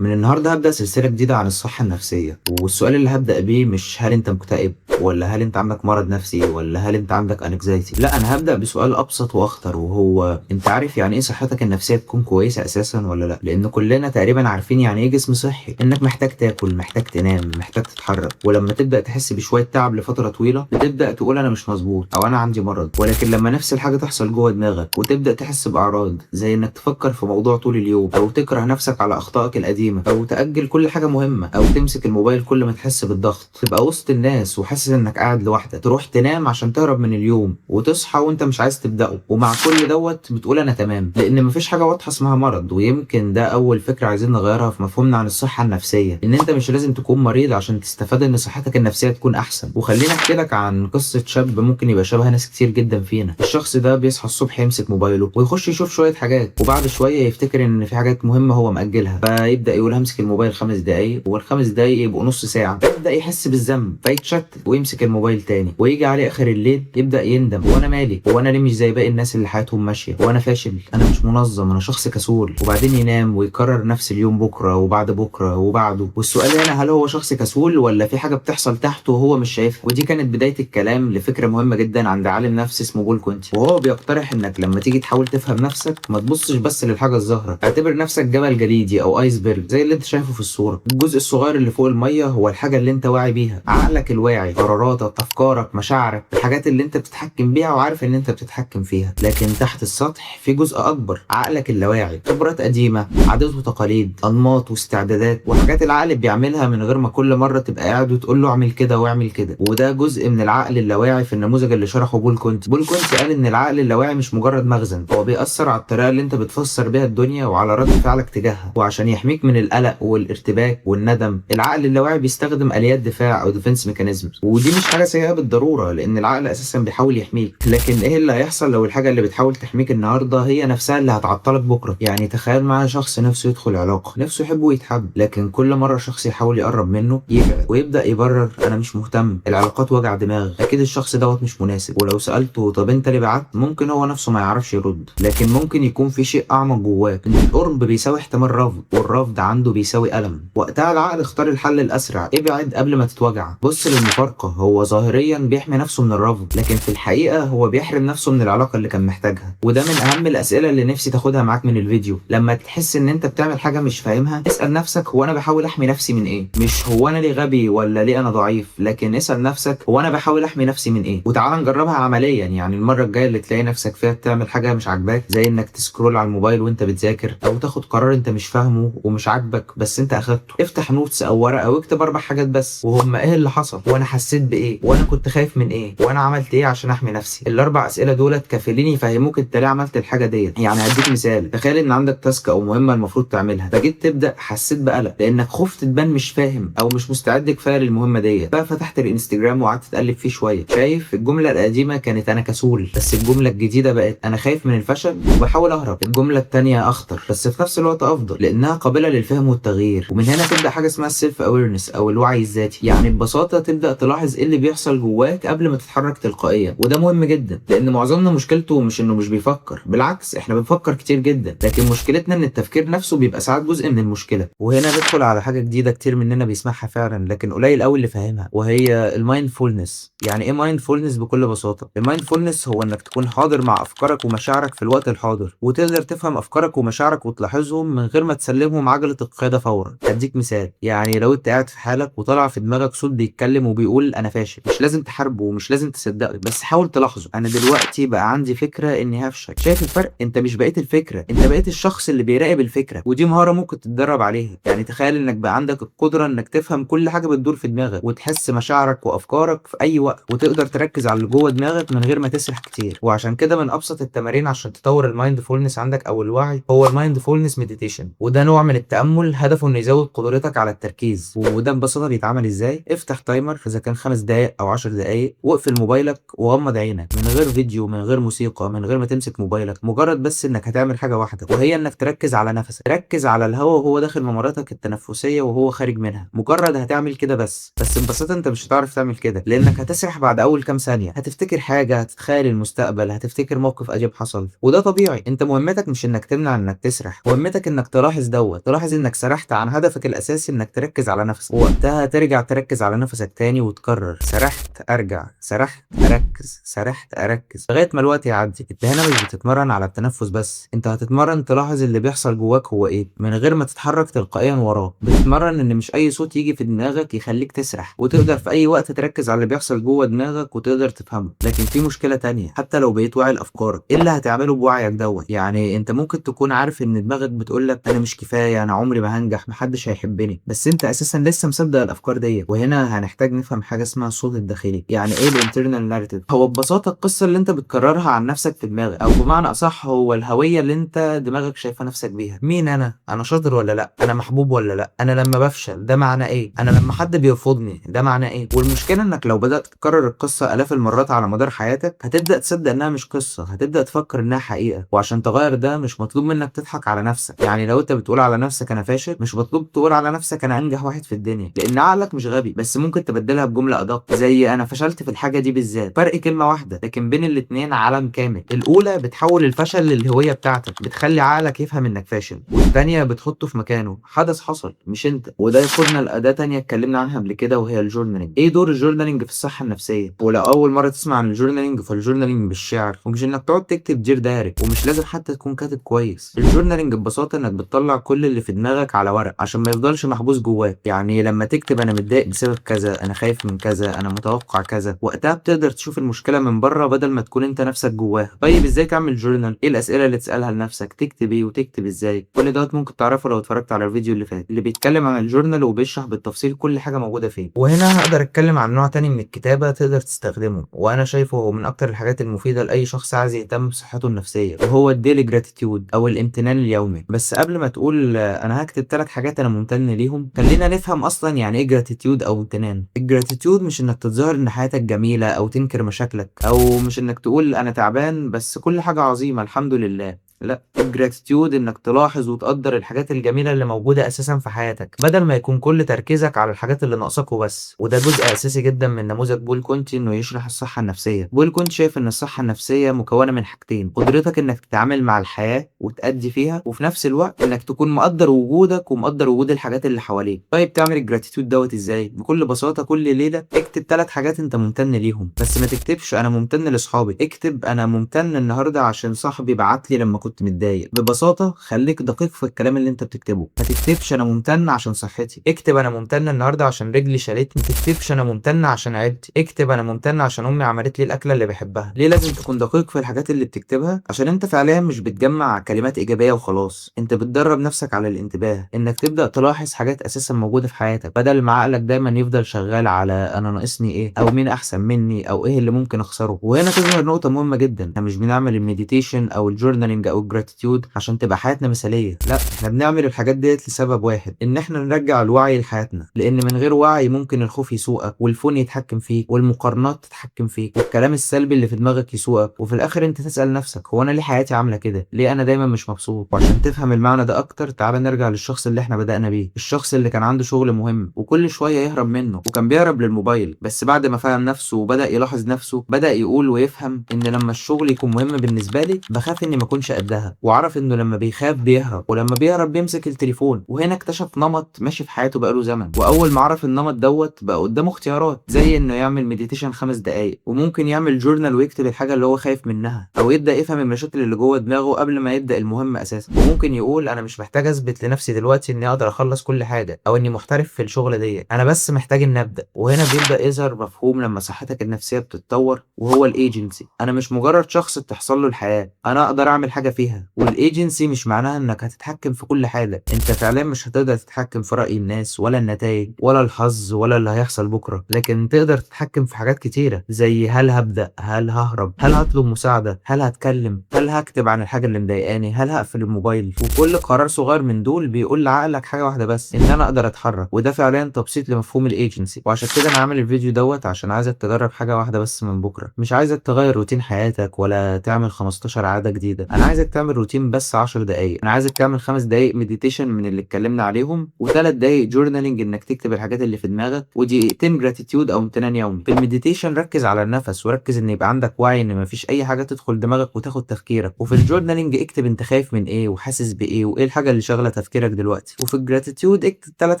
من النهارده هبدأ سلسلة جديدة عن الصحة النفسية، والسؤال اللي هبدأ بيه مش هل أنت مكتئب ولا هل أنت عندك مرض نفسي ولا هل أنت عندك anxiety. لا، أنا هبدأ بسؤال أبسط وأخطر، وهو أنت عارف يعني إيه صحتك النفسية تكون كويسة أساسا ولا لا؟ لأن كلنا تقريبا عارفين يعني إيه جسم صحي، إنك محتاج تاكل، محتاج تنام، محتاج تتحرك. ولما تبدأ تحس بشوية تعب لفترة طويلة بتبدأ تقول أنا مش مظبوط أو أنا عندي مرض. ولكن لما نفس الحاجة تحصل جوه دماغك وتبدأ تحس بأعراض زي إنك تفكر في موضوع طول اليوم، أو تكره نفسك على أخطائك القديمة، أو تأجل كل حاجة مهمة، أو تمسك الموبايل كل ما تحس بالضغط، تبقى وسط الناس وحاسس إنك قاعد لوحدك، تروح تنام عشان تهرب من اليوم وتصحى وأنت مش عايز تبدأه، ومع كل دوت بتقول أنا تمام، لأن مفيش حاجة واضحة اسمها مرض. ويمكن ده أول فكرة عايزين نغيرها في مفهومنا عن الصحة النفسية، إن أنت مش لازم تكون مريض عشان تستفاد إن صحتك النفسية تكون أحسن. وخليني أحكي لك عن قصة شاب ممكن يبقى شبه ناس كتير جدا فينا. الشخص ده بيصحى الصبح يمسك موبايله ويخش يشوف شوية حاجات، وبعد شوية يفتكر إن في حاجات مهمة هو مأجلها، فيبدأ يقول همسك الموبايل 5 دقايق، والخمس دقايق يبقوا نص ساعة، فيبدأ يحس بالذنب فيتشتت ويمسك الموبايل تاني، ويجي عليه آخر الليل يبدأ يندم: هو أنا مالي؟ هو أنا ليه مش زي باقي الناس اللي حياتهم ماشية؟ هو أنا فاشل؟ أنا مش منظم؟ أنا شخص كسول؟ وبعدين ينام ويكرر نفس اليوم بكرة وبعد بكرة وبعده. والسؤال هنا، هل هو شخص كسول ولا في حاجة بتحصل تحته وهو مش شايفها؟ ودي كانت بداية الكلام لفكرة مهمة جدا عند عالم نفس اسمه بول كونتي، وهو بيقترح انك لما تيجي تحاول تفهم نفسك ما تبصش بس للحاجة الظاهرة. اعتبر نفسك جبل جليدي او iceberg زي اللي انت شايفه في الصورة. الجزء الصغير اللي فوق المية هو الحاجة اللي انت واعي بيها، عقلك الواعي، قراراتك، افكارك، مشاعرك، الحاجات اللي انت بتتحكم بيها وعارف ان انت بتتحكم فيها. لكن تحت السطح في جزء اكبر، عقلك اللاواعي، خبرات قديمة، عادات وتقاليد، انماط واستعدادات، وحاجات العقل بيعملها من غير ما كل مرة تبقى قاعد وتقول له اعمل كده واعمل كده. وده جزء من العقل اللاواعي في النموذج اللي شرحه بول كونتي. بول كونتي قال ان العقل اللاواعي مش مجرد مخزن، هو بيأثر على الطريقة اللي انت بتفسر بيها الدنيا وعلى رد فعلك تجاهها. وعشان يحميك من القلق والارتباك والندم، العقل اللاواعي بيستخدم اليات دفاع او defense mechanism. ودي مش حاجة سيئه بالضروره، لان العقل اساسا بيحاول يحميك. لكن ايه اللي هيحصل لو الحاجة اللي بتحاول تحميك النهارده هي نفسها اللي هتعطلك بكره؟ يعني تخيل معايا شخص نفسه يدخل علاقه، نفسه يحب ويتحب، لكن كل مرة شخص يحاول يقرب منه يبعد ويبدا يبرر: انا مش مهتم، العلاقات وجع دماغ، اكيد الشخص دوت مش مناسب. ولو سالته طب انت ليه بعدت، ممكن هو نفسه ما يعرفش يرد. لكن ممكن يكون في شيء اعمق جواه، ان القرب بيساوي احتمال رفض، والرفض عنده بيساوي الم. وقتها العقل اختار الحل الاسرع: ابعد قبل ما تتوجع. بص للمفارقه، هو ظاهريا بيحمي نفسه من الرفض، لكن في الحقيقة هو بيحرم نفسه من العلاقة اللي كان محتاجها. وده من اهم الاسئلة اللي نفسي تاخدها معاك من الفيديو: لما تحس ان انت بتعمل حاجة مش فاهمها، اسال نفسك هو انا بحاول احمي نفسي من ايه؟ مش هو انا ليه غبي ولا ليه انا ضعيف، لكن اسال نفسك هو انا بحاول احمي نفسي من ايه. وتعال نجربها عمليا. يعني المرة الجاية اللي تلاقي نفسك فيها بتعمل حاجة مش عاجباك، زي انك ت scroll على الموبايل وانت بتذاكر، او تاخد قرار انت مش فاهمه ومش عاجبك بس انت اخدته، افتح notes او ورقة واكتب اربع حاجات بس، وهم ايه اللي حصل، وانا حسيت بايه، وانا كنت خايف من ايه، وانا عملت ايه عشان احمي نفسي. الاربع اسئلة دولت كفيلين يفهموك انت ليه عملت الحاجة ديت. يعني هديك مثال: تخيل ان عندك task او مهمة المفروض تعملها، فجيت تبدا حسيت بقلق لانك خفت تبان مش فاهم او مش مستعد كفاية للمهمه ديت، ففتحت الانستجرام وقعدت تقلب فيه شويه. شايف؟ الجملة القديمة كانت انا كسول، بس الجملة الجديدة بقت انا خايف من الفشل وبحاول اهرب. الجملة الثانية اخطر بس في نفس الوقت افضل، لانها قابله للفهم والتغيير. ومن هنا تبدا حاجة اسمها ال self awareness او الوعي الذاتي. يعني ببساطة تبدا تلاحظ ايه اللي بيحصل جواك قبل ما تتحرك تلقائيا. وده مهم جدا، لان معظمنا مشكلته مش انه مش بيفكر، بالعكس احنا بنفكر كتير جدا، لكن مشكلتنا ان التفكير نفسه بيبقى ساعات جزء من المشكله. وهنا ندخل على حاجة جديدة كتير مننا بيسمعها فعلا لكن قليل قوي اللي فاهمها، وهي ال mindfulness. يعني ايه mindfulness؟ بكل بساطة ال mindfulness هو انك تكون حاضر مع افكارك ومشاعرك في الوقت الحاضر، وتقدر تفهم افكارك ومشاعرك وتلاحظهم من غير ما تسلمهم عجله القيادة فورا. هديك مثال: يعني لو انت قاعد في حالك وطلع في دماغك صوت بيتكلم وبيقول انا فاشل، مش لازم تحاربه ومش لازم تصدقه، بس حاول تلاحظه: انا دلوقتي بقى عندي فكرة اني هفشل. شايف الفرق؟ انت مش بقيت الفكره، انت بقيت الشخص اللي بيراقب الفكره. ودي مهارة ممكن تتدرب عليها. يعني تخيل انك بقى عندك القدرة انك تفهم كل حاجة بتدور في دماغك وتحس مشاعرك وافكارك في اي وقت، وتقدر تركز على اللي جوه دماغك من غير ما تسرح كتير. وعشان كده من ابسط التمارين عشان تطور ال mindfulness عندك او الوعي هو ال mindfulness meditation، وده نوع من التامل هدفه انه يزود قدرتك على التركيز. وده ببساطة بيتعمل ازاي؟ افتح timer اذا كان في 5 دقايق أو 10 دقايق، واقفل موبايلك وغمض عينك، من غير فيديو، من غير موسيقى، من غير ما تمسك موبايلك، مجرد بس إنك هتعمل حاجة واحدة، وهي إنك تركز على نفسك، تركز على الهواء وهو داخل ممراتك التنفسية وهو خارج منها. مجرد هتعمل كده بس ببساطة أنت مش هتعرف تعمل كده، لأنك هتسرح بعد أول كام ثانية، هتفتكر حاجة، هتتخيل المستقبل، هتفتكر موقف قديم حصل، وده طبيعي. أنت مهمتك مش إنك تمنع إنك تسرح، مهمتك إنك تلاحظ دوت، تلاحظ إنك سرحت عن هدفك الأساسي إنك تركز على نفسك، ووقتها ترجع تركز على نفسك تاني وتكرر سرحت أرجع، سرحت أركز، سرحت أركز، لغاية ما الوقت يعدي. أنت هنا مش بتتمرن على التنفس بس، أنت هتتمرن تلاحظ اللي بيحصل جواك هو إيه من غير ما تتحرك تلقائيا وراه. بتتمرن إن مش أي صوت يجي في دماغك يخليك تسرح، وتقدر في أي وقت تركز على اللي بيحصل جوه دماغك وتقدر تفهمه. لكن في مشكلة تانية، حتى لو بقيت واعي لأفكارك، إيه اللي هتعمله بوعيك دوت؟ يعني أنت ممكن تكون عارف إن دماغك بتقولك أنا مش كفاية، أنا عمري ما هنجح، محدش هيحبني، بس أنت أساسا لسه مصدق الأفكار دي. وهنا هنحتاج نفهم حاجة اسمها الصوت الداخلي. يعني إيه ال internal narrative؟ هو ببساطة القصة اللي أنت بتكررها عن نفسك في دماغك، أو بمعنى أصح هو الهوية اللي أنت دماغك شايفة نفسك بيها. مين أنا؟ أنا شاطر ولا لأ؟ أنا محبوب ولا لأ؟ أنا لما بفشل ده معناه إيه؟ أنا لما حد بيرفضني ده معناه إيه؟ والمشكلة إنك لو بدأت تكرر القصة آلاف المرات على مدار حياتك هتبدأ تصدق إنها مش قصة، هتبدأ تفكر إنها حقيقة. وعشان تغير ده مش مطلوب منك تضحك على نفسك. يعني لو أنت بتقول على نفسك أنا فاشل، مش مطلوب تقول على نفسك أنا أنجح واحد في الدنيا، لأن عقلك مش غبي. بس ممكن تبدلها بجملة أدق زي أنا فشلت في الحاجة دي بالذات. فرق كلمة واحدة لكن بين الاتنين عالم كامل. الأولى بتحول الفشل للهوية بتاعتك، بتخلي عقلك يفهم إنك فاشل، والتانية بتحطه في مكانه، حدث حصل مش أنت. وده ياخدنا لأداة تانية اتكلمنا عنها قبل كده، وهي ال journaling. إيه دور ال journaling في الصحة النفسية؟ ولو أول مرة تسمع عن ال journaling، فال journaling مش شعر، ومش إنك تقعد تكتب Dear Diary، ومش لازم حتى تكون كاتب كويس. ال journaling ببساطة إنك بتطلع كل اللي في دماغك على ورق عشان ما يفضلش محبوس جواك. يعني لما تكتب أنا متضايق بسبب كذا، أنا خايف من كذا، أنا متوقع كذا، وقتها بتقدر تشوف المشكلة من بره بدل ما تكون أنت نفسك جواها. طيب إزاي تعمل journal؟ إيه الأسئلة اللي تسألها لنفسك؟ تكتب إيه وتكتب إزاي؟ كل دوت ممكن تعرفه لو اتفرجت على الفيديو اللي فات اللي بيتكلم عن ال journal وبيشرح بالتفصيل كل حاجة موجودة فيه. وهنا هقدر أتكلم عن نوع تاني من الكتابة تقدر تستخدمه، وأنا شايفه هو من أكتر الحاجات المفيدة لأي شخص عايز يهتم بصحته النفسية، وهو ال daily gratitude أو الامتنان اليومي. بس قبل ما تقول أنا هكتب 3 حاجات أنا ممتن ليهم، خلينا نفهم أصلا يعني إيه gratitude أو امتنان. ال gratitude مش إنك تتظاهر إن حياتك جميلة أو تنكر مشاكلك، أو مش إنك تقول أنا تعبان بس كل حاجة عظيمة الحمد لله. لا، ال gratitude انك تلاحظ وتقدر الحاجات الجميلة اللي موجودة اساسا في حياتك، بدل ما يكون كل تركيزك على الحاجات اللي ناقصاك وبس. وده جزء اساسي جدا من نموذج بول كونتي انه يشرح الصحة النفسية. بول كونتي شايف ان الصحة النفسية مكونة من حاجتين: قدرتك انك تتعامل مع الحياة وتأدي فيها، وفي نفس الوقت انك تكون مقدر وجودك ومقدر وجود الحاجات اللي حواليك. طيب تعمل ال gratitude دوت ازاي؟ بكل بساطة كل ليلة اكتب 3 حاجات انت ممتن ليهم. بس ما تكتبش انا ممتن لاصحابي، اكتب انا ممتن النهارده عشان صاحبي بعت لي لما كنت متضايق. ببساطة خليك دقيق في الكلام اللي انت بتكتبه. ما تكتبش انا ممتن عشان صحتي، اكتب انا ممتن النهارده عشان رجلي شالتني. ما تكتبش انا ممتن عشان عيلتي، اكتب انا ممتن عشان امي عملت لي الاكلة اللي بحبها. ليه لازم تكون دقيق في الحاجات اللي بتكتبها؟ عشان انت فعليا مش بتجمع كلمات ايجابية وخلاص، انت بتدرب نفسك على الانتباه، انك تبدا تلاحظ حاجات اساسا موجودة في حياتك، بدل ما عقلك دايما يفضل شغال على انا ناقصني ايه، او مين احسن مني، او ايه اللي ممكن اخسره. وهنا تظهر نقطة مهمة جدا: احنا مش بنعمل ال meditation او ال journaling او ال gratitude عشان تبقى حياتنا مثاليه، لا، احنا بنعمل الحاجات ديت لسبب واحد، ان احنا نرجع الوعي لحياتنا. لان من غير وعي ممكن الخوف يسوقك، وال phone يتحكم فيك، والمقارنات تتحكم فيك، والكلام السلبي اللي في دماغك يسوقك، وفي الاخر انت تسأل نفسك هو انا ليه حياتي عامله كده؟ ليه انا دايما مش مبسوط؟ وعشان تفهم المعنى ده اكتر تعال نرجع للشخص اللي احنا بدأنا بيه، الشخص اللي كان عنده شغل مهم وكل شوية يهرب منه وكان بيهرب للموبايل. بس بعد ما فهم نفسه وبدأ يلاحظ نفسه، بدأ يقول ويفهم ان لما الشغل يكون مهم بالنسبة لي بخاف اني ما اكونش قدها، وعرف انه لما بيخاف بيهرب، ولما بيهرب بيمسك التليفون. وهنا اكتشف نمط ماشي في حياته بقاله زمن. واول ما عرف النمط دوت بقى قدامه اختيارات، زي انه يعمل meditation 5 دقايق، وممكن يعمل journal ويكتب الحاجة اللي هو خايف منها، او يبدا يفهم المشاكل اللي جوه دماغه قبل ما يبدا المهمة اساسا. وممكن يقول انا مش محتاج اثبت لنفسي دلوقتي اني اقدر اخلص كل حاجة، او اني محترف في الشغل دي، انا بس محتاج اني ابدا. وهنا بيبدا يظهر مفهوم لما صحتك النفسية بتتطور، وهو ال agency. انا مش مجرد شخص بتحصل له الحياة، انا اقدر اعمل حاجة فيها. فيها. وال agency مش معناها انك هتتحكم في كل حاجة، انت فعليا مش هتقدر تتحكم في رأي الناس ولا النتائج ولا الحظ ولا اللي هيحصل بكرة، لكن تقدر تتحكم في حاجات كتيرة زي هل هبدأ، هل ههرب، هل هطلب مساعدة، هل هتكلم، هل هكتب عن الحاجة اللي مضايقاني، هل هقفل الموبايل. وكل قرار صغير من دول بيقول لعقلك حاجة واحدة بس، ان انا اقدر اتحرك. وده فعليا تبسيط لمفهوم ال agency. وعشان كده انا عامل الفيديو دوت عشان عايزك تجرب حاجة واحدة بس من بكرة. مش عايزك تغير روتين حياتك ولا تعمل 15 عادة جديدة، انا عايزك تعمل روتين بس 10 دقايق. انا عايزك تعمل 5 دقايق meditation من اللي اتكلمنا عليهم، وثلاث دقايق journaling انك تكتب الحاجات اللي في دماغك، ودقيقتين gratitude او امتنان يومي. في ال meditation ركز على النفس، وركز ان يبقى عندك وعي ان مفيش اي حاجة تدخل دماغك وتاخد تفكيرك. وفي ال journaling اكتب انت خايف من ايه وحاسس بايه وايه الحاجة اللي شاغله تفكيرك دلوقتي. وفي ال gratitude اكتب 3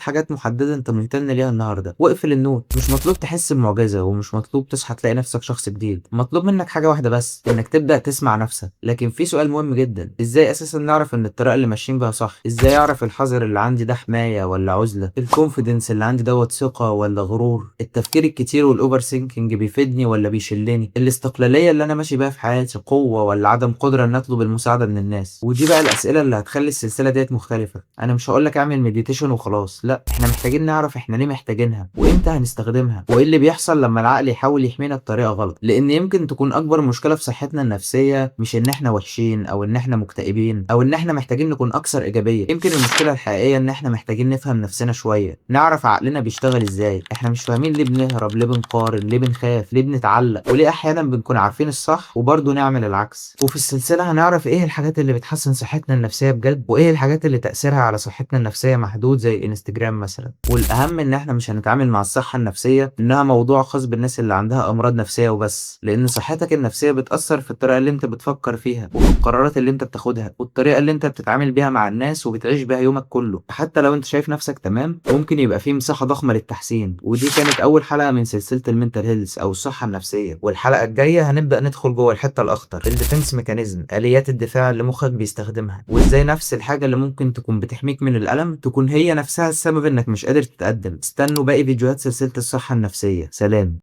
حاجات محددة انت ممتن ليها النهارده، واقفل ال note. مش مطلوب تحس بمعجزه، ومش مطلوب تصحى تلاقي نفسك شخص جديد، مطلوب منك حاجة واحدة بس، انك تبدا تسمع نفسك. لكن في سؤال مهم جدا، ازاي اساسا نعرف ان الطريقة اللي ماشيين بيها صح؟ ازاي اعرف الحذر اللي عندي ده حماية ولا عزله؟ ال confidence اللي عندي دوت ثقة ولا غرور؟ التفكير الكتير وال overthinking بيفيدني ولا بيشلني؟ الاستقلالية اللي انا ماشي بيها في حياتي قوة ولا عدم قدره ان اطلب المساعدة من الناس؟ ودي بقى الاسئلة اللي هتخلي السلسلة ديت مختلفة. انا مش هقول لك اعمل meditation وخلاص، لا، احنا محتاجين نعرف احنا ليه محتاجينها، وامتى هنستخدمها، وايه اللي بيحصل لما العقل يحاول يحمينا بطريقة غلط. لان يمكن تكون اكبر مشكلة في صحتنا النفسية مش ان احنا وحشين او ان احنا مكتئبين او ان احنا محتاجين نكون اكثر ايجابية، يمكن المشكلة الحقيقية ان احنا محتاجين نفهم نفسنا شوية، نعرف عقلنا بيشتغل ازاي. احنا مش فاهمين ليه بنهرب، ليه بنقارن، ليه بنخاف، ليه بنتعلق، وليه احيانا بنكون عارفين الصح وبرضه نعمل العكس. وفي السلسلة هنعرف ايه الحاجات اللي بتحسن صحتنا النفسية بجد، وايه الحاجات اللي تاثيرها على صحتنا النفسية محدود زي الانستجرام مثلا. والاهم ان احنا مش هنتعامل مع الصحة النفسية انها موضوع خاص بالناس اللي عندها امراض نفسية وبس، لان صحتك النفسية بتاثر في الطريقة اللي انت بتفكر فيها، وفي القرارات اللي انت بتاخدها، والطريقة اللي انت بتتعامل بيها مع الناس وبتعيش بيها يومك كله. حتى لو انت شايف نفسك تمام، ممكن يبقى في مساحة ضخمة للتحسين. ودي كانت اول حلقة من سلسلة ال mental health او الصحة النفسية، والحلقة الجاية هنبدا ندخل جوه الحتة الاخطر، ال defense mechanism، اليات الدفاع اللي مخك بيستخدمها، وازاي نفس الحاجة اللي ممكن تكون بتحميك من الالم تكون هي نفسها السبب انك مش قادر تتقدم. استنوا باقي فيديوهات سلسلة الصحة النفسية. سلام.